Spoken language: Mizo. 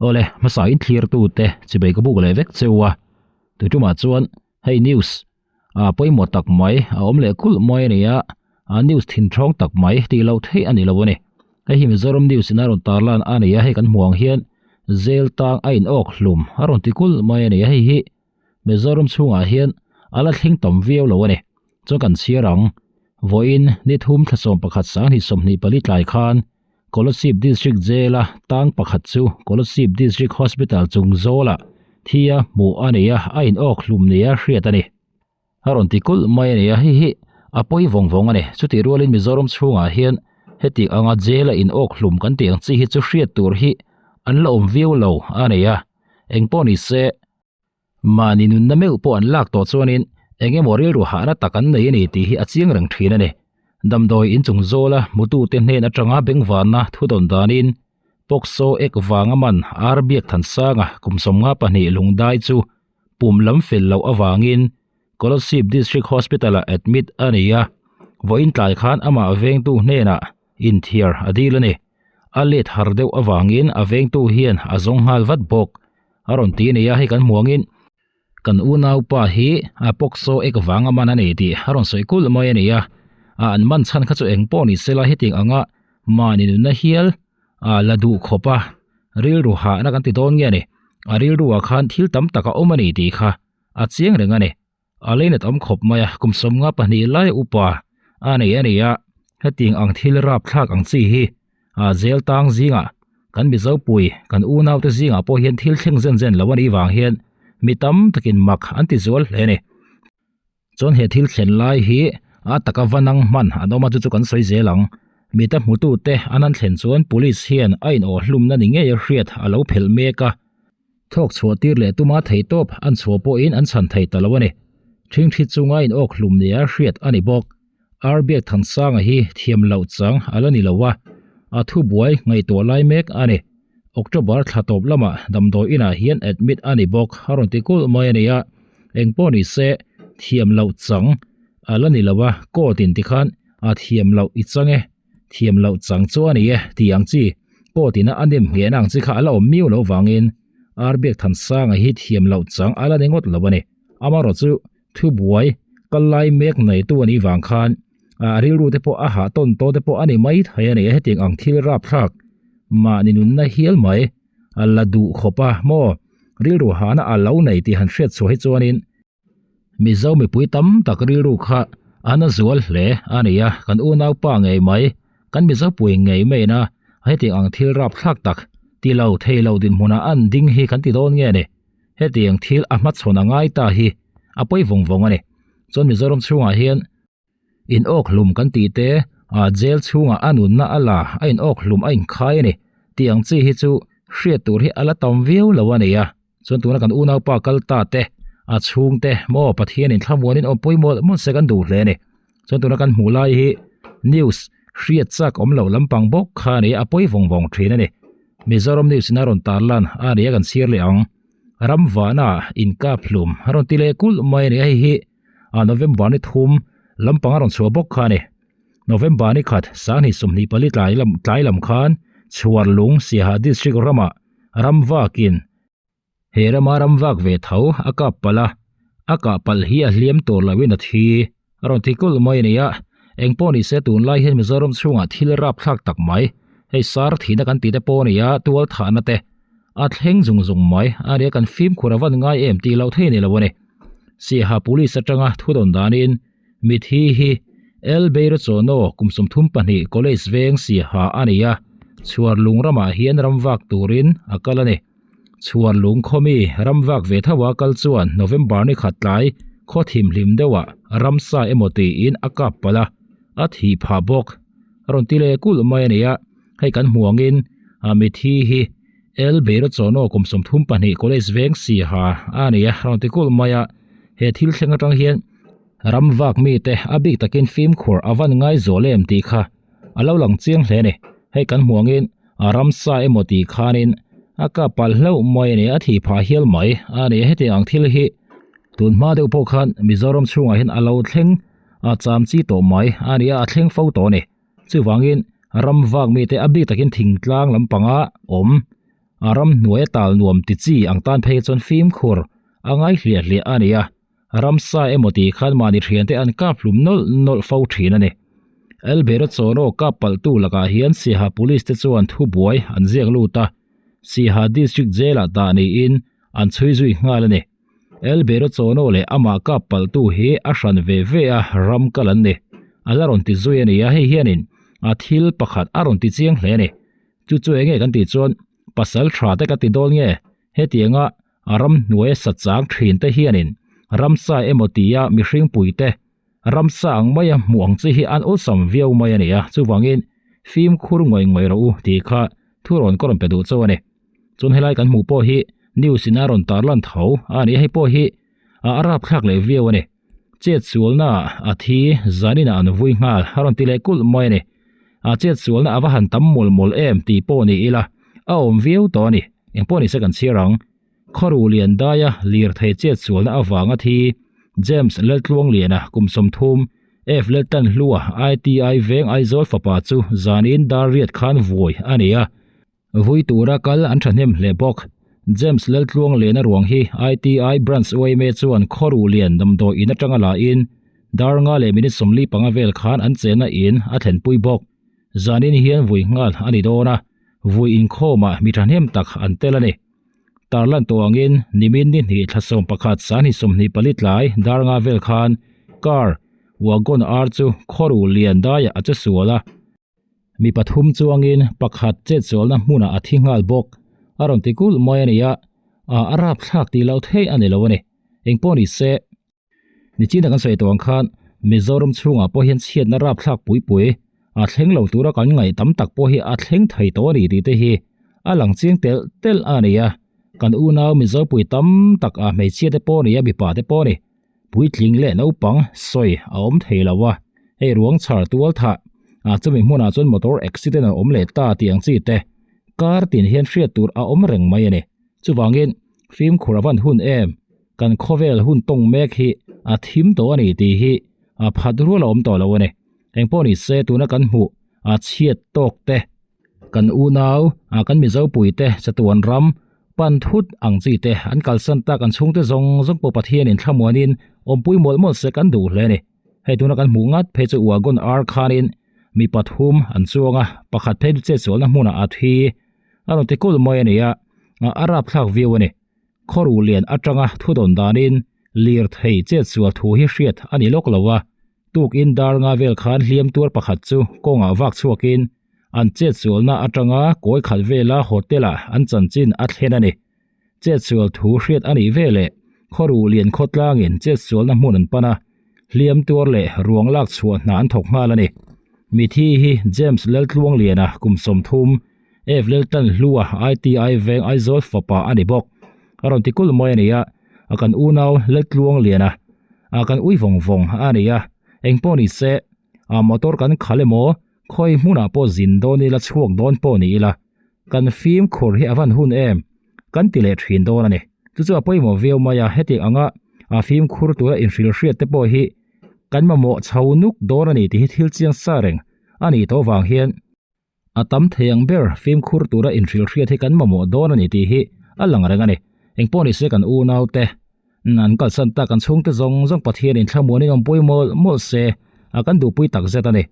Awle, hmasa in thlir tu te chibei ka buk leh vek cheu a, tuitumah chuan hei news a pawimawh tak mai a awm leh kulh mai a ni a, a news thinthawng tak mai tih loh theih a ni lo a ni. Hei hi Mizoram news in a rawn tarlan a ni a, hei kan hmuh ang hian zel tang a in awk hlum a rawn ti kulh mai a ni a, hei hi Mizoram chhungah hian a la thleng tam viau lo a ni. Chuan kan chhiar ang, vawiin ni thum thla 11 2024 tlai khan Kolasib District Jail-a tang pakhat chu Kolasib District Hospital chung zawlah thi a hmuh a nei a, a in awk hlum nia hriat a ni. A rawn ti kulh mai a ni a, hei hi a pawi vawng vawng a ni. Chutih rualin Mizoram chhungah hian heti anga jail-a in awk hlum kan tih ang chi hi chu hriat tur hi an la awm viau lo a ni a, engpawh ni se, Mahni nunna meuh pawh an lak tawh chuanin eng emaw rilru hahna tak an nei a ni tih hi a chiang reng thin a ni. Damdawi inchung zawla hmutute hnen atanga bengvanna thudawn danin Pawksaw ek vanga man Ar Biakthansanga kum 52 lungdai chu pum lam fel loh avangin Kolasib District Hospital-ah admit a ni a, vawiin tlai khan amah vengtu hnenah inthiar a dil a ni. A let har deuh avangin a vengtu hian a zawng nghal vat bawk. A rawn ti a ni a, hei kan hmu angin kan unaupa hi a pawksaw ek vang a man a ni tih a rawn sawi kulh mai a ni a, a an man chhan kha chu eng pawh ni sela hetiang anga mahni nunna hial a la duh khawp a, rilru hahna kan ti dawn nge a ni, a rilruah khan thil tam tak a awm a ni tih kha a chiang reng a ni. A lei nat awm khawp mai a, kum 52 lai upa a nei a ni a, hetiang ang thil rapthlak ang chi hi a zel tang zingah kan Mizo pui kan unaute zingah pawh hian thil thleng zen zen lo a nih vang hian mi tam takin mak an ti zual hle a ni. Chuan he thil thlen lai hi a taka va nang hman an awm a chu chu kan sawi zel ang. Mi ta hmutute an han thlen chuan police hian a inawh hlumna ni ngei a hriat a lo phelh mek a. Thawk chhuah tir leh tuma thei tawp an chhuah pawhin an chhan thei ta lo a ni. Ṭhingṭhi chunga in awk hlum nia hriat a ni bawk. Ar Biakthansanga hi thiam loh chang a la ni lo a, a thubuai ngaihtuah lai mek a ni. October thla tawp lamah damdawi inah hian admit a ni bawk a rawn ti kulh mai a ni a, engpawh ni se thiam loh chang a la ni lo a, court in tikhan a thiam loh i chang e. Thiam loh chang chu a ni e tih ang chi court ina a nem nghehna ang chi kha a la awm miau lo vangin Ar Biakthansanga hi thiam loh chang a la ni ngawt lo a ni. Amaherawh chu thubuai kal lai mek neitu a nih vang khan a rilru te pawh a hah tawn tawh te pawh a ni mai thei a ni e. Hetiang ang thil rapthlak mahni nunna hial mai a la duh khawp a maw rilru hahna a lo nei tih han hriat chhuah hi chuanin Mizo mipui tam tak rilru kha an a zual hle a ni a, kan unaupa ngei mai, kan Mizo pui ngei maiin a hetiang ang thil rapthlak tak ti lo thei lo dinhmunah an ding hi kan ti dawn nge ni? Hetiang thil a hmachhawn a ngai ta hi a pawi vawng vawng a ni. Chuan Mizoram chhungah hian In awk hlum kan tih te, a jail chhungah a nunna a la, a in awk hlum a inkhai a ni tih ang chi hi chu hriat tur hi a la tam viau lo a ni a. Chuan tuna kan unaupa kal ta te, a chhungte maw Pathianin thlamuanin awm pawimawh mawlh se kan duh hle a ni. Chuan tuna kan hmuh lai hi news hriat chak awm loh lampang bawk kha a ni a, a pawi vawng vawng thin a ni. Mizoram news in a rawn tarlan a ni a kan chhiar leh ang. Ramvahna inkap hlum a rawn ti leh kulh mai a ni a, hei hi a November ni thum lampang a rawn chhuah bawk kha a ni. November ni khat sanghnih 24 tlai lam tlai lam khan Chhuarlung Siaha District ramah ramvakin he rama ramvak ve tho a kap palh a, a kah palh hi a hliam tur loin a thi a rawn ti kulh mai a ni a. Engpawh ni se tunlai hian Mizoram chhungah thil rapthlak tak mai hei sar thihna kan tih te pawh a ni a, tual thahna te a thleng zung zung mai a ni a, kan fimkhur a van ngai em tih loh thei a ni lo a ni. Siaha Police atanga thudawn danin mithi hi El Beiro Chono kum 32 College veng Siaha a ni a, Chhuarlung ramah hian ramvak turin a kal a ni. Chhuarlung khawmi ramvak ve tho a kal chuan November ni khat tlai khaw thimhlim deuhah ramsa emaw tiin a kap palh a, a thih phah bawk. A rawn ti leh kulh mai a ni a, hei kan hmu angin mithi hi El Beiro Chono kum 32 College veng Siaha a ni a, rawn ti kulh mai a, he thil thleng atang hian ramvak mite a bik takin fimkhur a van ngai zual em tih kha a lo lang chiang hle a ni. Hei kan hmu angin a ramsa emaw tih khanin a kap palh hlauh mai a ni, a thih phah hial mai a ni. Hetiang ang thil hi tun hma deuh pawh khan Mizoram chhungah hian a lo thleng a cham chi tawh mai a ni a, a thleng fo tawh a ni. Chuvangin ramvak mite a bik takin thingtlang lampanga awm. A ram hnuaia tal nuam ti chi ang tan phei chuan fimkhur a ngai hliah hliah a ni a, ramsa emaw tih khan mahni thiante an kap hlum nawlh nawlh fo thin a ni. Elbera Chawnaw kap palhtu lakah hian Siaha Police te chuan thubuai an ziak lut a, Siaha District Jail-ah dah niin an chhui zui nghal a ni. Elbera Chawnaw leh amah kap palhtu hi a hran ve ve a, ram kal an ni. A la rawn ti zui a ni a, hei hianin a thil pakhat a rawn ti chiang hle a ni. Chu chu enge kan tih chuan pasal tha te ka ti dawn nge hetianga a ramhnuaia sa chang thin te hianin ramsa emaw tia mihring pui te ramsa ang maia hmuh ang chi hi an awlsam viau mai a ni a, chuvangin fimkhur ngawih ngawih rawh u tih kha thu rawn ka rawn pe duh chauh a ni. Chuan helai kan hmuh pawh hi news in a rawn tarlan tho a ni a, hei pawh hi a rapthlak leh viau a ni. Chet sualna a thi zanin ah an vui nghal a rawn ti leh kulh mai a ni. A chet sualna a va han tam mawlh mawlh em tih pawh ni ila a awm viau tawh a ni. Eng pawh ni se kan chhiar ang. Khawru lian daia lirthei chet sualna avanga thi James Laltluangliana kum 30 F Laltanhlua ITI veng Aizawl fapa chu zanin dar riat khan vuai a ni a. Vui tura kal an thahnem hle bawk. James Laltluangliana ruang hi ITI Branch yma chuan Khawruh lian damdawi in atanga la in dar nga leh minute 45 vel khan an chenna in a thlenpui bawk. Zanin hian vui nghal a ni dawn a, vui inkhawmah mi thahnem tak an tel a ni. Tarlan tawh angin nimin ni hnih thla 11 sangni 24 tlai dar nga vel khan car wagon R chu Khawruh lian daiah a che sual a. Mi pathum chuangin pakhat chetsualna hmunah a thi nghal bawk. A rawn ti kulh mai a ni a, a a rapthlak tih loh theih a ni lo a ni. Engpawh ni se, nichina kan sawi tawh ang khan Mizoram chhungah pawh hian chhiatna rapthlak pui pui a thleng lo tura kan ngaih tam tak pawh hi a thleng thei tawh a ni tih te hi a lang chiang telh telh a ni a. Kan unau Mizopui tam tak a hmeichhia te pawh a ni a, mipa te pawh a ni. Puitling leh naupang sawi a awm thei lo a, hei ruang chhar tual thah ah chumi hmunah chuan motor accident a awm leh ta tih ang chi te kar tin hian hriat tur a awm reng mai a ni. Chuvangin fimkhur a van hun em, kan khawvel hun tawng mek hi a thim tawh a ni tih hi a phat rual a awm tawh lo a ni. Engpawh ni se tuna kan hmuh a chhiat tawk te Kan unau, a kan Mizo puite chatuan ram pan thut ang chi te an kalsan tak an chhungte zawng zawng pawh Pathianin thlamuanin awmpui mawlh mawlh se kan duh hle a ni. Hei tuna kan hmuh ngat phei chu wagon ar khanin mi pathum an chuang a, pakhat phei chu chetsualna hmunah a thi a rawn ti kulh mai a ni a, a rapthlak viau a ni. Khawruh lian atanga thudawn danin lirthei chetsual thu hi hriat a ni lawk lo a, tukin dar nga vel khan hliam tuar pakhat chu kawngah vak chhuakin an chetsualna atanga kawi khat vela hotel-ah an chanchin a thlen a ni. Chetsual thu hriat a nih veleh Khawruh lian khawtlangin chetsualna hmun an pan a, hliam tuar leh ruang lak chhuah hna an thawk nghal a ni. Mithi hi James Laltluangliana kum 30, F Laltanhlua ITI veng Aizawl fapa a ni bawk. A rawn ti kulh mai a ni a, a kan unau Laltluangliana a kan ui vawng vawng a ni a, engpawh ni se a motor kan khalh emaw Khawi hmunah pawh zin dawn ila chhuak dawn pawh ni ila, kan fimkhur hi a van hun em? Kan ti leh thin dawn a ni. Chu chu a pawimawh viau mai a, hetiang anga a fimkhur tura inhrilh hriat te pawh hi kan mamawh chho nuk dawn a ni tih hi thil chiang sa reng a nih tawh vang hian a tam thei ang ber fimkhur tura inhrilh hriat hi kan mamawh dawn a ni tih hi a lang reng a ni. Engpawh ni se kan unaute an kalsan tak an chhungte zawng zawng Pathianin thlamuanin awmpui mawlh mawlh se a kan duhpui takzet a ni.